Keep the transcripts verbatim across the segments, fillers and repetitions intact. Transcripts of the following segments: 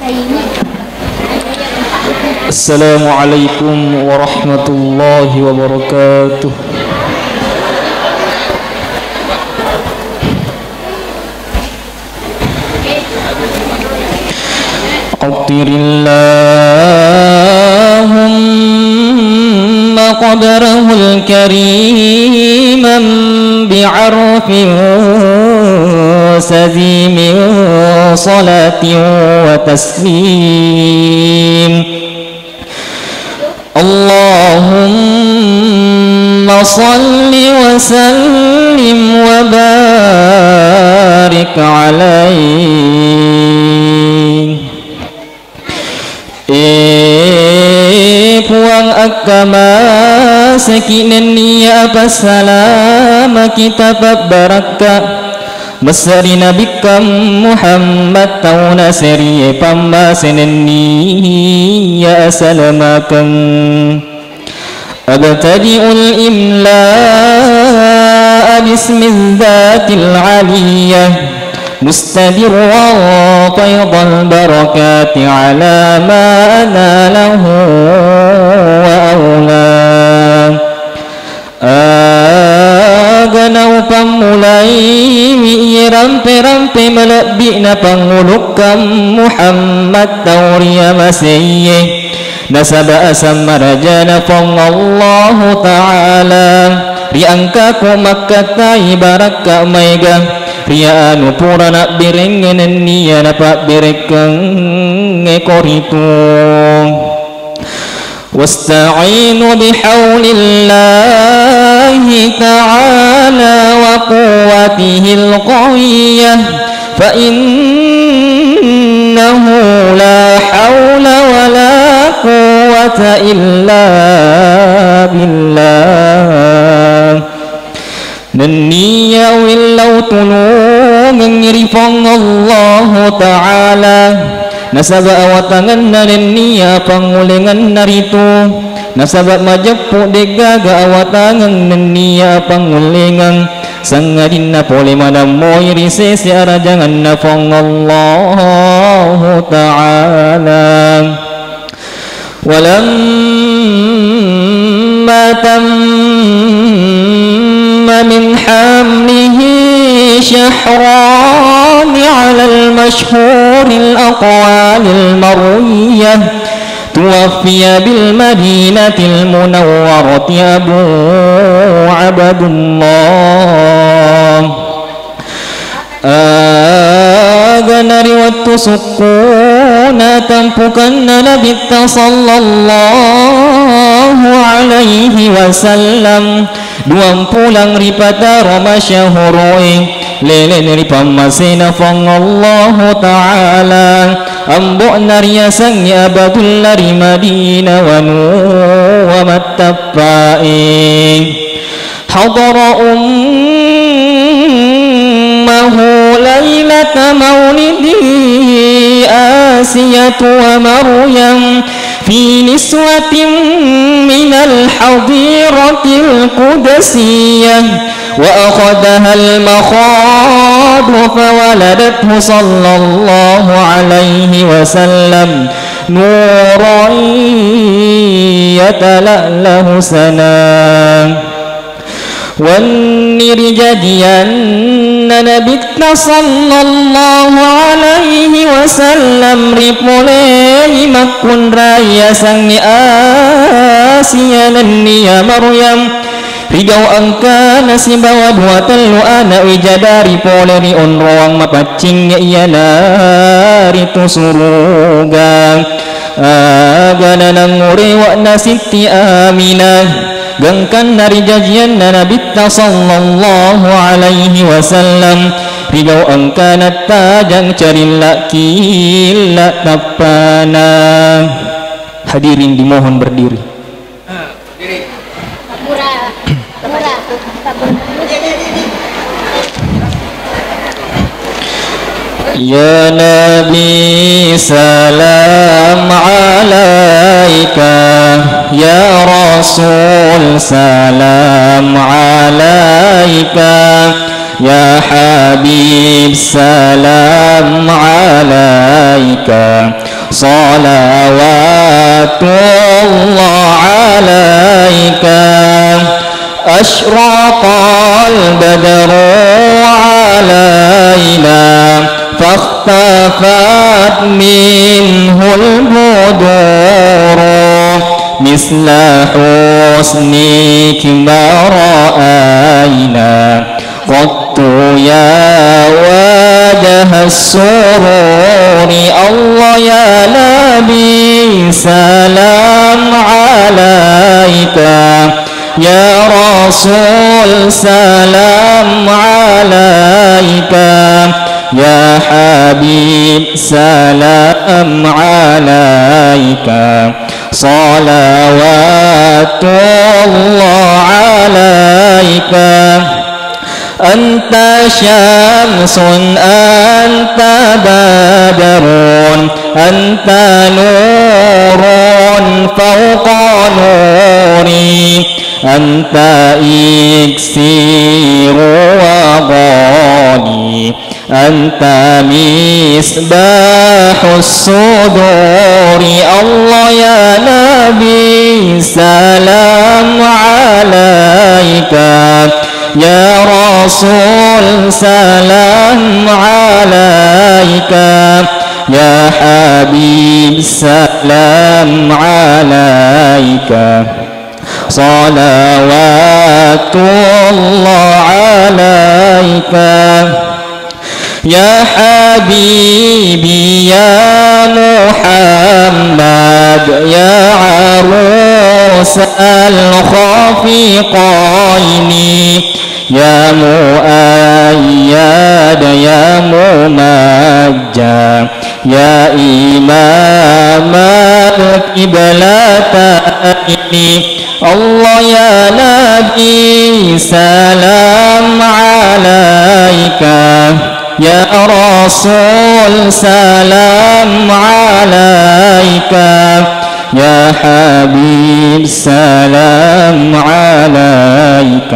Assalamualaikum warahmatullahi wabarakatuh. عطر اللهم قبره الكريم بعرف سزي من صلاة وتسليم. اللهم صل وسلم وبارك عليه. E Puang, akkamaseki nenniya apassalamaki tapabbarakka. Messa ri Nabikkang Muhammad, tau naserie pammase nenniya asalamakeng. أبتدئ الإملاء باسم الذات العلية مستدرا فيض البركات على ما أناله وأولاه. Aga naupammulaiwi iye rampe-rampe malebbi'na Pangulukkang Muhammad tau riamaseiye, nasaba asang marajana Puang Allahu Ta'ala ri engkaku makkattai barakka maega ri anu pura nabberengnge nenniya napabberekkengnge koritu. واستعينوا بحول الله تعالى وقوته القوية، فإنه لا حول ولا قوة إلا بالله. Nenniya uwillau tulungengngi ri Puang Allahu Ta'ala, nasaba awatangenna nenniya pangulengenna ritu, nasaba majeppu de'gaga awatangeng nenniya pangulengeng, sangadinna pole manammoi ri sese arajangenna Puang Allahu Ta'ala. ولما تم من حمله شهران على المشهور الأقوال المروية، توفي بالمدينة المنورة أبو عبد الله. Aga na ri wettu sukkuna tampukenna Nabitta sallallahu alaihi wasallam, duampulang ripataro masyahuru'e, leleni ri pammasena Puang Allahu Ta'ala, ambo'na riasengnge Abdullah ri Madinah wanuwa mattappae. حضر أمه ليلة مولده آسية ومريم في نسوة من الحظيرة القدسية، وأخذها المخاض فولدته صلى الله عليه وسلم نورا يتلألأ سنا. Wenni rijajianna Nabitta sallallahu alaihi wasallam ripolei makkunrai yasengnge Asia nenniya Maryam, rigau engkana sibawa dua tellu ana wijadari pole ri onroang mapaccingnge iyanaritu suruga. Aga nanangurewa na Sitti Aminah. Gangkanna rijajianna Nabitta sallallahu alaihi wasallam, rigau engkana tajang carilla killa tappana. Hadirin dimohon berdiri. يا نبي سلام عليك، يا رسول سلام عليك، يا حبيب سلام عليك. صلوات الله عليك. أشرق البدر علينا فاختفت منه البدور مثل حسنك ما رأينا قط يا وجه السرور. الله يا نبي سلام عليك، يا رسول سلام عليك، يا حبيب سلام عليك، صلوات الله عليك. أنت شمس، أنت بدر، أنت نور فوق نوري، أنت إكسير وغالي، أنت مصباح الصدور. الله يا نبي سلام عليك، يا رسول سلام عليك، يا حبيب سلام عليك، صلوات الله عليك. يا حبيبي يا محمد، يا عروس الخفقين، يا مؤيد يا ممجد، يا إمام القبلتين. الله يا نبي سلام عليك، يا رسول سلام عليك، يا حبيب سلام عليك،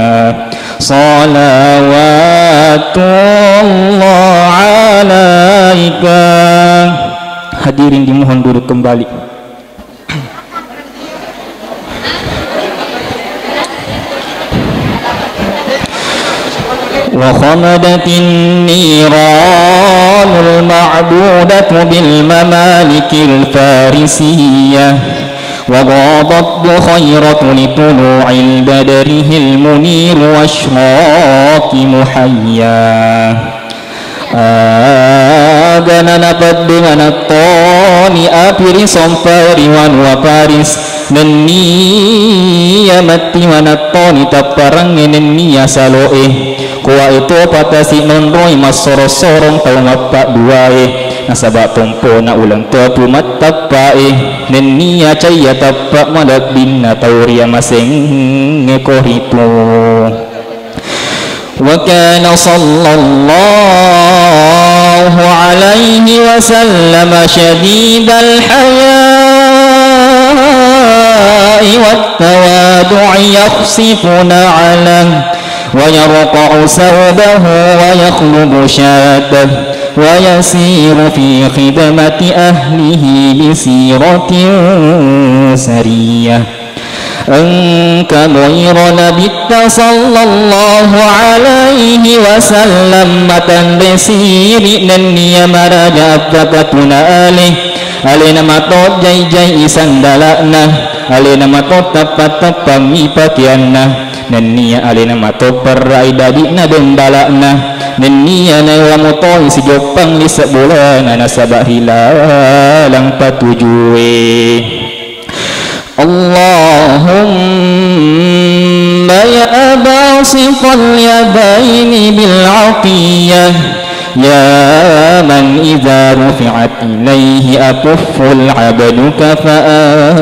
صلوات الله عليك. Hadirin dimohon duduk kembali. وخمدت النيران المعبودة بالممالك الفارسية، وغاضت بخيرة لطلوع البدر المنير وأشراق محياه. Aga nanapeddengana toni api ri sompa ri wanua Paris, nenniya mattiwana toni tapparangnge nenniya saloe. Kuwae topa tasi nonroi massoro-sorong tau mappadduae, nasaba tompona uleng totu mattappae, nenniya caiya tappa malebbinna tau ri amasengnge koritu. وكان صلى الله عليه وسلم شديد الحياء والتواضع، يخصف نعله ويرقع ثوبه ويخلب شاته ويسير في خدمة أهله بسيرة سرية. Engka moiro Nabitta sallallahu alaihi wasallam matanre siri nenniya maraja appakatuna ale, alena matojjai-jai sandala'na, alena matottappa-tappangngi pakeanna, nenniya alena matopperrai dadi'na dembala'na, nenniya naewa mutoi sijoppang lise bolana nasaba ri laleng patujue. اللهم يا باسط اليدين بالعطية، يا من إذا رفعت إليه أكف العبد كفاه.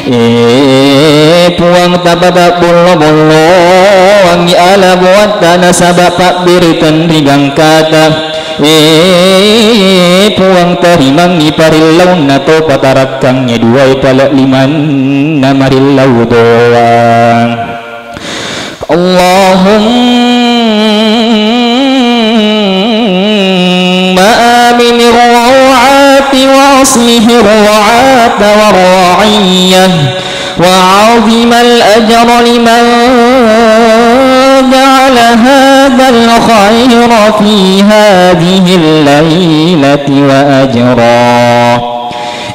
E Puang, tapatabbollo-bolloangngi ala boatta nasaba pabbereteng ri gangkata. E Puang, tarimangngi parillaunna to patarakkangnge duae pale limanna marillau doang. اللهم آمن أصلح الرعاة والرعية وعظم الأجر لمن جعل هذا الخير في هذه الليلة وأجرا.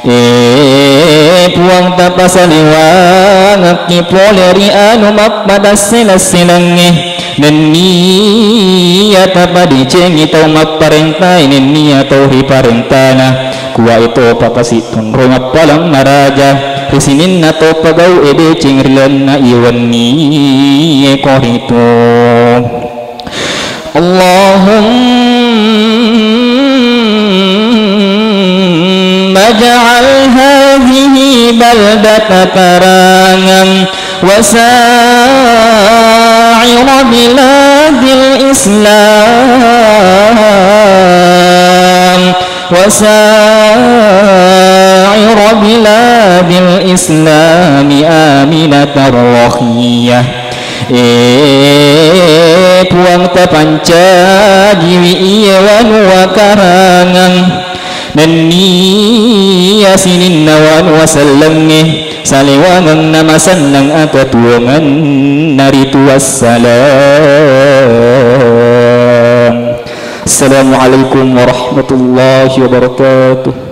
E Puang, tapasaliwangekki pole ri anu mappadasseleng-selengnge, nenniya tapadecengi tau mapparentae nenniya tau riparentana. Kuwae topa pasittunrung appalang maraja ri sininna to pagau'e deceng ri lalenna iye wennie koritu. اللهم اجعل هذه بلدة فراغا وسائر بلاد الإسلام، وسائر بلاد الإسلام آمنة رخية. E Puang, tapancajiwi iye wanua Karangang nenniya sininna wanua sellengnge salewangeng namasennang akatuwongenna ritu. Wassalam. Assalamualaikum warahmatullahi wabarakatuh.